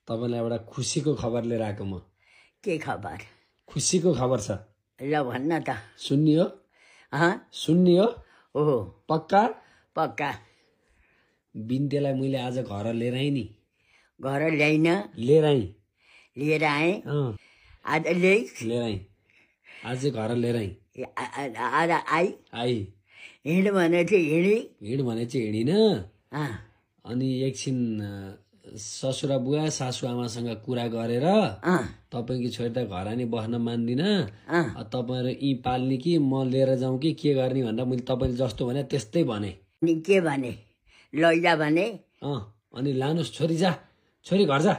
तपाईलाई एउटा खुसीको खबर लिएर आएको म। के खबर? खुसीको खबर छ। ल भन्न त। सुन्नी हो? सुन्नी हो? ओहो पक्का? पक्का। बिन्तेलाई मैले आज घर लिएर आएँ नि। घर ल्याइन? लिएर आएँ। लिएर आएँ? आज ल्याइ? लिएर आएँ। आज घर लिएर आएँ। आज आई? आई। हिँड भने चाहिँ हिँडी? हिँड भने चाहिँ हिँडिन। अनि एकछिन ससुरा बुवा सासु आमासँग कुरा गरेर तपाईकी छोरी त घर नि बस्न मान्दिन, तपाईहरु यी पाल्ने कि म लिएर जाउँ कि के गर्ने भनेर मैले तपाईले जस्तो भने त्यस्तै भने। अनि के भने? लैजा भने? अनि लानुस् छोरी जा, छोरी घर जा,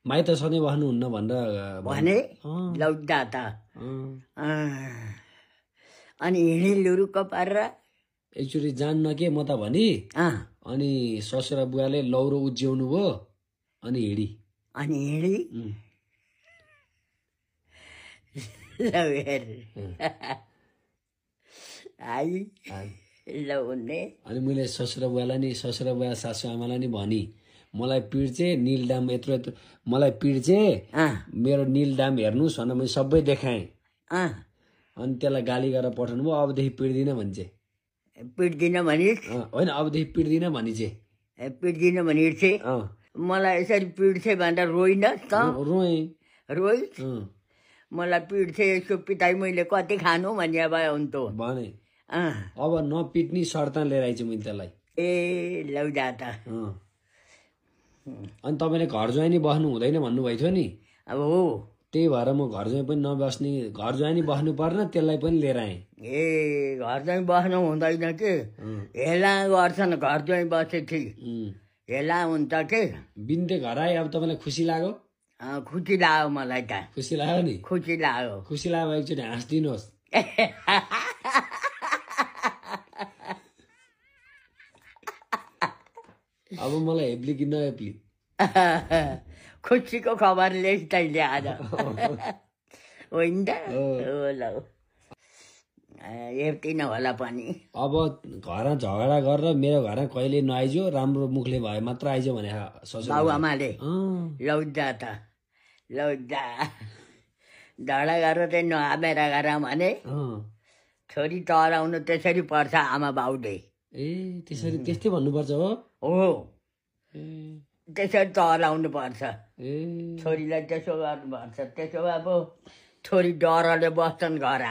माइत सधैँ बस्नुहुन्न भनेर भने। लौजा त। अनि हिँडी लुरुक्क पारेर एकचोटि जान्न के म त भनी। अनि ससुरा बुवाले लौरो उज्याउनु भयो। अनि हिँडी। अनि हिँडी? आई ल उन्ने। अनि मैले ससुरा बुवालाई नि ससुरा बुवा सासु आमालाई नि भनी मलाई पिड्छे नीलडाम यत्रो यत्रो मलाई पिड्छे मेरो नीलडाम हेर्नुस् भनेर मैले सबै देखाएँ। अनि त्यसलाई गाली गरेर पठाउनु भयो। अबदेखि पिड्दिन भन्छ। पिड्दिन भनिस्? होइन अबदेखि पिड्दिन भनिछे। पिड्दिन भनिर्छे? मलाई यसरी पिड्छे भनेर रोइनस् त? रोएँ। रोइ? मलाई पिड्छे यसो पिताई मैले कति खानु भन्ने भयो हुन्थ्यो भने। अब नपिट्ने शर्त लिएर आइछु मैले त्यसलाई। ए लौजा त। अनि तपाईँले घर ज्वाइँ नि बस्नु हुँदैन भन्नुभएको थियो नि। अब हो त्यही भएर म घर ज्वाइँ पनि नबस्ने, घर ज्वाइँ नि बस्नु पर्न त्यसलाई पनि लिएर आएँ। ए घर ज्वाइँ बस्नु हुँदैन के? हेला गर्छन् घर ज्वाइँ बसेपछि। हेला हुन्छ के? बिन्ते घर आए। अब तपाईँलाई खुसी लाग्यो? खुसी लाग्यो मलाई त। खुसी लाग्यो नि? खुसी लाग्यो। खुसी लाग्यो एकचोटि हाँसिदिनुहोस्। अब मलाई हेप्ली कि नहेप्ली? खुसीको खबर ल्याइस् तैँले आज। होइन त? ल हेप्दिन होला पनि। अब घर झगडा गरेर मेरो घर कहिले नआइजो, राम्रो मुखले भए मात्र आइजो भने बाबुआमाले। लौजा त लौजा। झगडा गरेर चाहिँ नआमेर गर भने छोरी टराउनु त्यसरी पर्छ आमा बाउले। ए त्यसरी त्यस्तै भन्नुपर्छ हो? हो त्यसरी टराउनु पर्छ। छोरीलाई त्यसो गर्नुपर्छ। त्यसो भए पो छोरी डरले बस्छन् घर।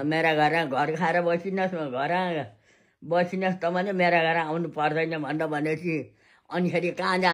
मेरा घर खाएर बसिनुहोस्, घर बसिनुहोस् त भने मेरा घर आउनु पर्दैन भनेर भनेपछि अनिखेरि कहाँ